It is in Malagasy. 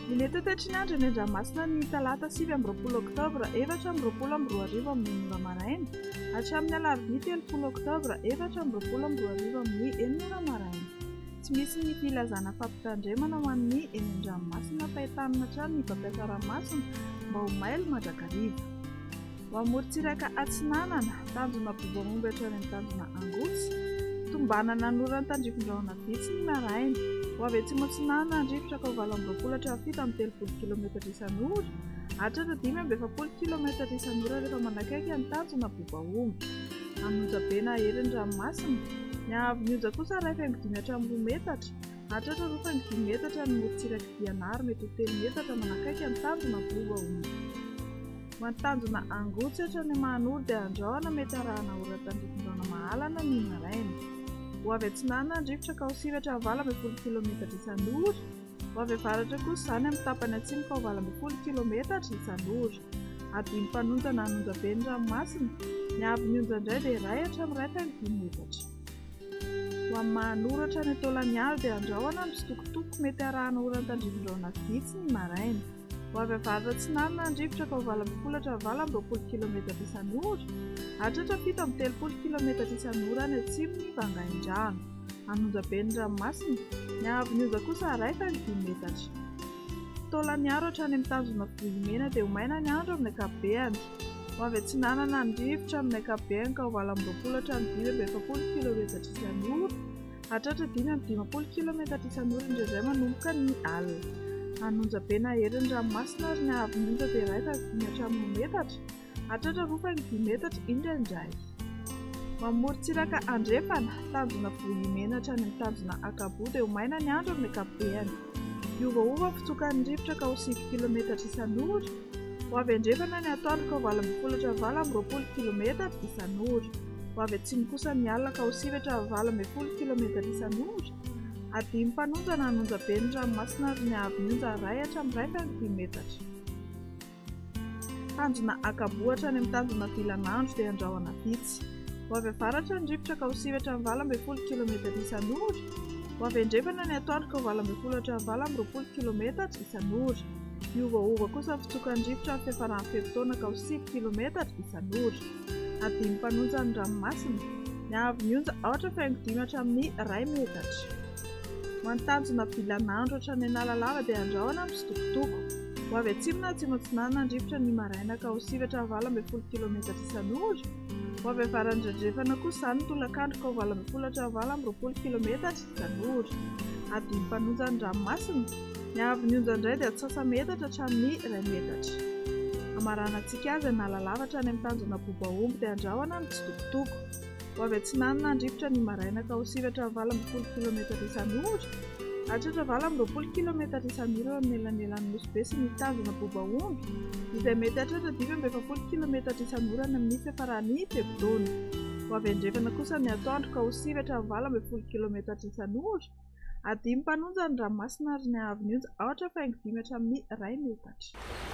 Ny mety ho toetry ny andro eny an-dranomasina ny talata 29 oktobra 2024 amin'ny 6 ora maraina hatramin'ny alarobia 30 oktobra 2024 amin'ny 6 ora maraina. Tsy misy ny filazana fampitandremana ho an'ny eny an-dranomasina fa entanina hatrany ny mpampiasa ranomasina mba ho mailo mandrakariva. Ho amorontsiraka atsinanana, tanjona Bobamomby hatrany amin'ny tanjona Angotsy. Tombanana hanorana tandrifin-drahona vitsy ny maraina. Ho avy atsimo atsinanana ny rivotra ka ho 28 hatramin'ny 37 kilometatra isan'ora, hatratra 45 kilometatra isan'ora rehefa manakaiky ny tanjona Bobaomby. An'Onjabe na herin'ny ranomasina. Ny haavon'ny onja kosa 1,5 hatramin'ny 2 metatra. Hahatratra 2,5 metatra ny morontsirak'i Diana ary mety ho 3 metatra manakaiky ny tanjona Bobaomby. Ho an'ny tanjona Angotsy hatrany Mahanoro dia andrahona mety arahana ora tandrifin-drano mahalana ny maraina. Ho avy atsinanana ny rivotra ka ho sivy hatramin'ny 18 kilometatra isan'ora. Ho avy avaratra kosa izany amin'ny tapany atsimo ka ho 18 kilometatra isan'ora. Adino mpanonja na anonja be ny ranomasina. Ny haavon'ny onja indray dia iray hatramin'ny 1,5 metatra. Ho an'ny Mahanoro hatrany Taolagnaro dia andrahona mitsitokotoko mety arahana oran-tandrifin-drahona vitsy ny maraina. Ho avy avaratra atsinanana ny rivotra ka ho 18 hatramin'ny 28 kilometatra isan'ora, hahatratra 37 kilometatra isan'ora any atsimon'i Vangaindrano. An'Onjabe ny ranomasina, ny haavon'ny onja kosa 1,5 metatra. Taolagnaro hatrany amin'ny tanjona Vohimena dia ho maina ny andro amin'ny ankapobeny. Ho avy atsinanana ny rivotra amin'ny ankapobeny ka ho 28 hatramin'ny 45 kilometatra isan'ora. Hahatratra 55 kilometatra isan'ora indraindray manomboka ny alina. Hanonja be na herin'ny ranomasina ary ny haavon'ny onja dia 1,5 hatramin'ny 2 metatra, hahatratra 2,5 metatra indraindray. Mamorontsiraka andrefana, tanjona Vohimena hatrany amin'ny tanjona Ankaboa dia ho maina ny andro amin'ny ankapobeny. Hiovaova ny fitsokan'ny rivotra ka ho 9 kilometatra isan'ora. Ho avy andrefana ny atoandro ka ho 18 hatramin'ny 28 kilometatra isan'ora. Ho avy atsimo kosa ny alina ka ho 9 hatramin'ny 18 kilometatra isan'ora. Adino mpanonja na hanonja be ny ranomasina ary ny haavon'ny onja 1 hatramin'ny 1,5 metatra. Tanjona Ankaboa hatrany amin'ny tanjona Vilanandro dia andrahona vitsy. Ho avy avaratra ny rivotra ka ho 9 hatramin'ny 18 kilometatra isan'ora. Ho avy andrefana ny atoandro ka ho 18 hatramin'ny 28 kilometatra isan'ora. Hiovaova kosa ny fitsokan'ny rivotra amin'ny fiafaran'ny fe-potoana ka ho 9 kilometatra isan'ora. Adino mpanonja ny ranomasina. Ny haavon'ny onja 4,5 hatramin'ny 1 metatra. Ho an'ny tanjona Vilanandro hatrany Analalava dia andrahona mitsitokotoko. Ho avy atsimo na atsimo atsinanana ny rivotra ny maraina ka ho 9 hatramin'ny 18 kilometatra isan'ora. Ho avy avaratra-andrefana kosa izany ny tolakandro ka ho 18 hatramin'ny 28 kilometatra isan'ora. Adino mpanonja ny ranomasina. Ny haavon'ny onja indray dia antsasa-metatra hatramin'ny 1 metatra. Hamaranantsika azy Analalava hatrany amin'ny tanjona Bobaomby dia andrahona mitsitokotoko. Ho avy atsinanana ny rivotra ny maraina ka ho 9 hatramin'ny 18 kilometatra isan'ora. Hahatratra 28 kilometatra isan'ora eo amin'ny elanelan'ny Nosy Be sy ny tanjona Bobaomby, izay mety hahatratra 45 kilometatra isan'ora any amin'ny fiafaran'ny fe-potoana. Ho avy andrefana kosa ny atoandro ka ho 9 hatramin'ny 18 kilometatra isan'ora. Adino mpanonja ny ranomasina ary ny haavon'ny onja 4,5 hatramin'ny 1 metatra.